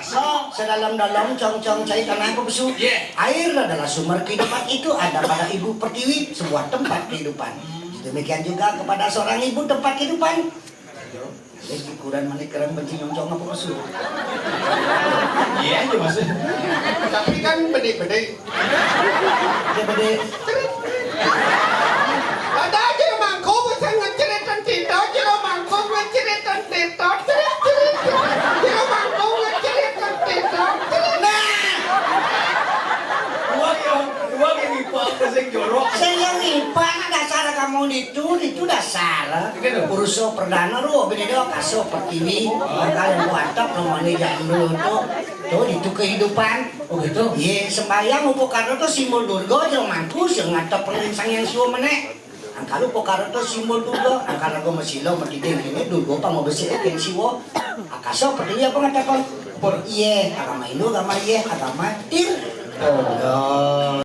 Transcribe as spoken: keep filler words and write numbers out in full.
So, sedalam-dalam congcong cai tanah pepesu. Air adalah sumber kehidupan, itu ada pada ibu pertiwi, sebuah tempat kehidupan. Demikian juga kepada seorang ibu tempat kehidupan. Jadi ukuran manik kerang benci nyongcong apa pesu? Iya aja, Mas. Tapi kan bede-bede. Bede-bede. Ada aja mangkuk bisa ngecerit tentito, jero mangkuk ngecerit tentito, cerit, cerit, cerit. Jero mangkuk ngecerit tentito, cerit. Nah! Dua yang, dua yang ipa apa sing jorok? Sing yang ipa, nah, dasar kamu ditu, ditu dasar. Gitu. Purusa perdana ro, bini dia kaso pertiwi, kalian kuatap namanya jandul tuh. Tuh, ditu kehidupan. Oh gitu. Iya, sembayang upuk karena tuh simbol Durga, jero mangkuk, sing ngatap perlin sang yang suwa meneh. Angkalu pokaroto simbol Durga, angkara go masila matiding kene Durga pang mabesik kene Siwa. Akasa pertiwi apa ngatakan? Pur. Iye, agama Hindu, agama iye, agama Tir. Durga.